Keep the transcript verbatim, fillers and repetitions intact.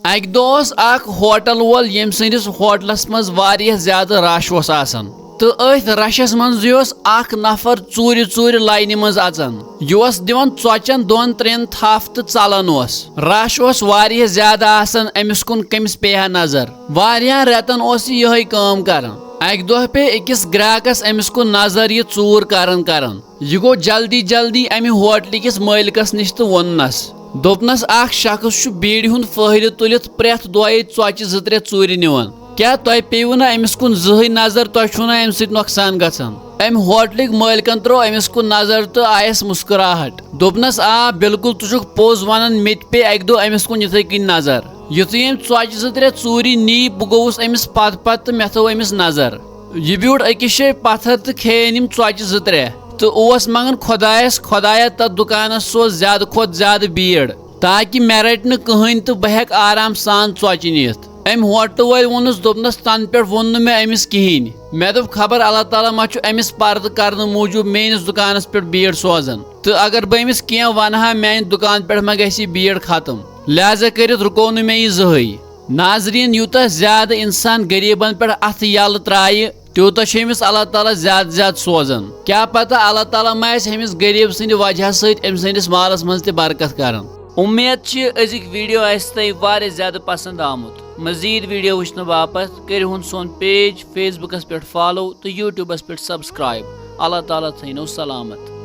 اکہِ دۄہ اوس اکھ ہوٹل وول، ییٚمہِ سٕنٛدِس ہوٹلس منٛز واریاہ زیادٕ رش اوس آسان، تہٕ أتھۍ رشس منٛزٕے اوس اکھ نفر ژوٗرِ ژوٗرِ لاینہِ منٛز اژان۔ یہِ اوس دِوان ژۄچٮ۪ن دۄن ترٛٮ۪ن تھپھ تہٕ ژلان اوس۔ رش اوس واریاہ زیادٕ آسان، أمِس کُن کٔمِس پیٚیہِ ہا نظر؟ واریاہن رٮ۪تن اوس یہِ یِہوٚے کٲم کران۔ اکہِ دۄہ پیٚیہِ أکِس گراکس أمِس کُن نظر، یہِ ژوٗر کران کران۔ یہِ گوٚو جلدی جلدی امہِ ہوٹلہٕ کِس مٲلکس نِش تہٕ ووٚننس، دوٚپنس، اکھ شخص چھُ بیٖڑِ ہُنٛد فٲیدٕ تُلِتھ پرٛٮ۪تھ دۄہے ژۄچہِ زٕ ترٛےٚ ژوٗرِ نِوان۔ کیٛاہ تۄہہِ پیٚیوٕ نہٕ أمِس کُن زٕہٕے نظر؟ تۄہہِ چھُو نہٕ امہِ سۭتۍ نۄقصان گژھان؟ امہِ ہوٹلٕکۍ مٲلکن ترٛوو أمِس کُن نظر تہٕ آیس مسکراہٹ۔ دوٚپنس، آ، بالکل، ژٕ چھُکھ پوٚز ونان، مےٚ تہِ پیٚیہِ اکہِ دۄہ أمِس کُن یِتھے کٔنۍ نظر۔ یُتھُے أمۍ ژۄچہِ زٕ ترٛےٚ ژوٗرِ نی، بہٕ گوٚوُس أمِس پتہٕ پتہٕ تہٕ مےٚ تھٲو أمِس نظر۔ یہِ بیوٗٹھ أکِس جایہِ پتھر تہٕ کھیٚیَن یِم ژۄچہِ زٕ ترٛےٚ۔ تہٕ اوس منگان خۄدایس، خۄدایا، تتھ دُکانس سوز زیادٕ کھۄتہٕ زیادٕ بیٖڑ، تاکہِ مےٚ رٹہِ نہٕ کٕہٕنۍ تہٕ بہٕ ہیٚکہٕ آرام سان ژۄچہِ نِتھ۔ أمۍ ہوٹلہٕ وٲلۍ ووٚنُس، دوٚپنس، تنہٕ پٮ۪ٹھ ووٚن نہٕ مےٚ أمِس کِہیٖنۍ۔ مےٚ دوٚپ، خبر اللہ تعالیٰ ما چھُ أمِس پردٕ کرنہٕ موٗجوٗب میٲنِس دُکانس پٮ۪ٹھ بیٖڑ سوزان، تہٕ اگر بہٕ أمِس کینٛہہ ونہٕ ہا، میانہِ دُکان پٮ۪ٹھ ما گژھِ یہِ بیٖڑ ختم؟ لہذا کٔرِتھ رُکوو نہٕ مےٚ یہِ زٕہٕے۔ ناظریٖن، یوٗتاہ زیادٕ اِنسان غریٖبن پٮ۪ٹھ اَتھٕ یَلہٕ ترٛایہِ، تیوٗتاہ چھُ أمِس اللہ تعالیٰ زیادٕ زیادٕ سوزان۔ کیٛاہ پتہ، اللہ تعالیٰ ما آسہِ أمِس غریٖب سٕنٛدِ وجہ سۭتۍ أمۍ سٕنٛدِس مالس منٛز تہِ برکت کران۔ اُمید چھِ أزِکۍ ویٖڈیو آسہِ تۄہہِ واریاہ زیادٕ پسنٛد آمُت۔ مزیٖد ویٖڈیو وٕچھنہٕ باپتھ کٔرِو ہُن سون پیج فیس بُکس پٮ۪ٹھ فالو تہٕ یوٗٹیوٗبس پٮ۪ٹھ سبسکرایب۔ اللہ تعالیٰ تھٲینو سلامت۔